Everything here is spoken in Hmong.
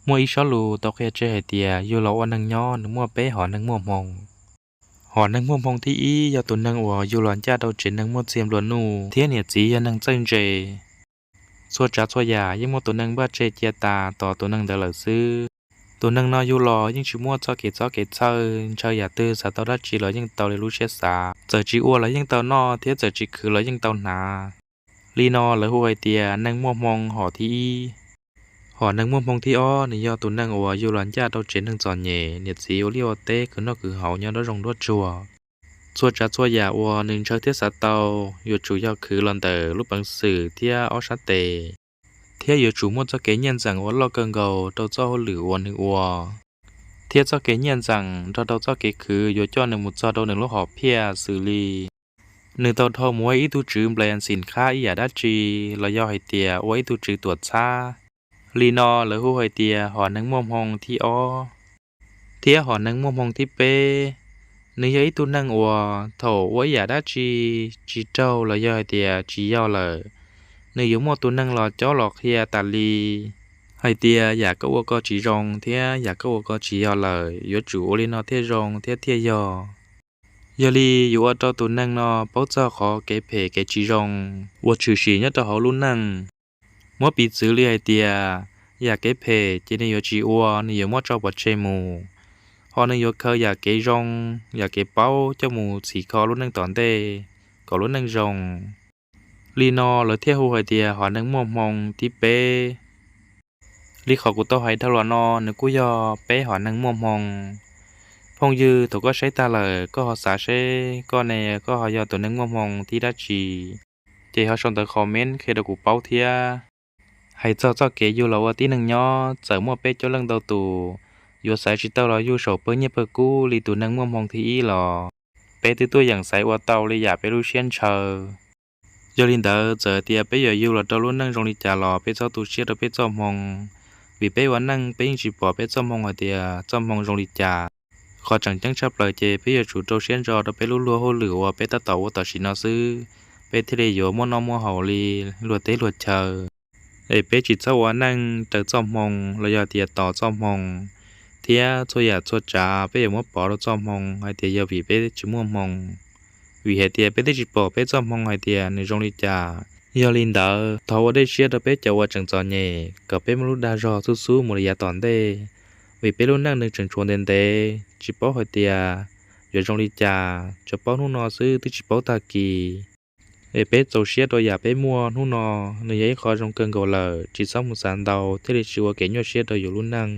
Muaj ib sob lus tau qhia tseg hais tias yug los ua neeg nyob nws muaj peb hom neeg muaj hmoo. Hom neeg muaj hmoo thib ib yog tus neeg uas yug los ncaj rau tsev neeg muaj txiag nplua nuj thiab niam txiv yog neeg txawj ntse. Txhua tsav txhua yam yeej muaj tus neeg npaj tseg cia tas tos tus neeg ntawd lawm xwb. Tus neeg no yug los yeej tsis muaj txoj kev txob kev txhawj, ntshaw yam twg xav tau dab tsi los yeej tau li lub siab xav, txawm tsis ua los yeej tau noj thiab txawm tsis khwv los yeej tau hnav. Li no lawv hu hais tias neeg muaj hmoo hom thib ib. Hom neeg muaj hmoo thib ob nws yog tus neeg uas yug los ncaj rau tsev neeg txom nyem, niam txiv ua liaj ua teb khwv noj khwv haus nyob nruab zoov nruab tsuag. Txhua tsav txhua yam uas nws ntshaw thiab xav tau yuav tsum yog khwv los ntawm lub peev xwm thiab ob sab tes, thiab yuav tsum muaj txoj kev nyiaj ntxeem uas loj kawg nkaus rau txoj hauj lwm uas nws ua. Thiab txoj kev nyiaj ntxeem nrog rau txoj kev khwv yuav coj nws mus txog rau nws lub hom phiaj xws li nws tau dhau mus ua ib tug tswv nples xim khab ib yam dab tsi, los yog hais tias ua ib tug tswv tuam txhab. Li no lawv hu hais tias hom neeg muaj hmoo thib ob. Thiab hom neeg muaj hmoo thib peb, nws yog ib tug neeg uas thaum ua ib yam dab tsi tsis raug los yog hais tias tsis yog lawm, nws yuav muaj tus neeg los cob los qhia tas li hais tias yam koj ua koj tsis zoo thiab yam koj ua koj tsis yog lawm, yuav tsum ua li no thiaj zoo thiab thiaj yog. Yog li yuav ua rau tus neeg no paub txog qhov kev phem kev tsis zoo uas tshwm sim nyob rau hauv lub neej. Muab piv txwv li hais tias yam kev phem ces nws yuav tsis ua, nws yuav muab tso pov tseg mus, ho nws yuav khaws yam kev zoo, yam kev paub coj mus txhim kho lub neej tom ntej kom lub neej zoo. Li no lawv thiaj hu hais tias hom neeg muaj hmoo thib peb. Li qhov kuv tau hais dhau los no nws kuj yog peb hom neeg muaj hmoo. Phooj ywg, thaum koj saib tag lawm koj ho xav seb koj ne, koj ho yog tus neeg muaj hmoo thib dab tsi, ces ho sau ntawv comment qhia rau kuv paub thiab. Hais txog txoj kev yug los ua tib neeg nyob, txawm muaj peb caug leej ntau tus yuav xaiv tsis tau los yug saum pawg nyiaj pawg kub li tus neeg muaj hmoo thib ib los peb twb tuaj yeem xaiv ua tau li yam peb lub siab ntshaw. Yog li ntawd, txawm tias peb yuav yug los rau lub neej zoo li cas los peb txhob tu siab rau peb txoj hmoo, vim peb ua neej peb yeej tsis pom peb txoj hmoo hais tias txoj hmoo zoo li cas. Qhov tseem ceeb tshaj plaws ces peb yuav tsum rau siab ntso rau peb lub luag hauj lwm uas peb tab tom ua tam sim no xwb, peb thiaj li yuav muaj noj muaj haus li luag teb luag chaw. Es peb tsis txhob ua neej raws txoj hmoo los yog tias tos txoj hmoo, thiab txhua yam txhua tsav peb yuav muab pov rau txoj hmoo hais tias yog vim peb tsis muaj hmoo, vim hais tias peb twb tsis pom peb txoj hmoo hais tias nws zoo li cas. Yog li ntawd, thov ua dej siab rau peb cov uas tseem txom nyem kom peb muaj lub dag zog xub xub mus li yav tom ntej, vim peb lub neej nws tseem tshuav ntev ntev, tsis paub hais tias yuav zoo li cas, tsuas paub hnub no xwb twb tsis paub tag kis. Es peb txaus siab rau yam peb muaj hnub no, nws yog ib qho zoo kawg nkaus lawm, tsis txhob mus xav ntau thiaj li tsis ua kev nyuaj siab rau yus lub neej.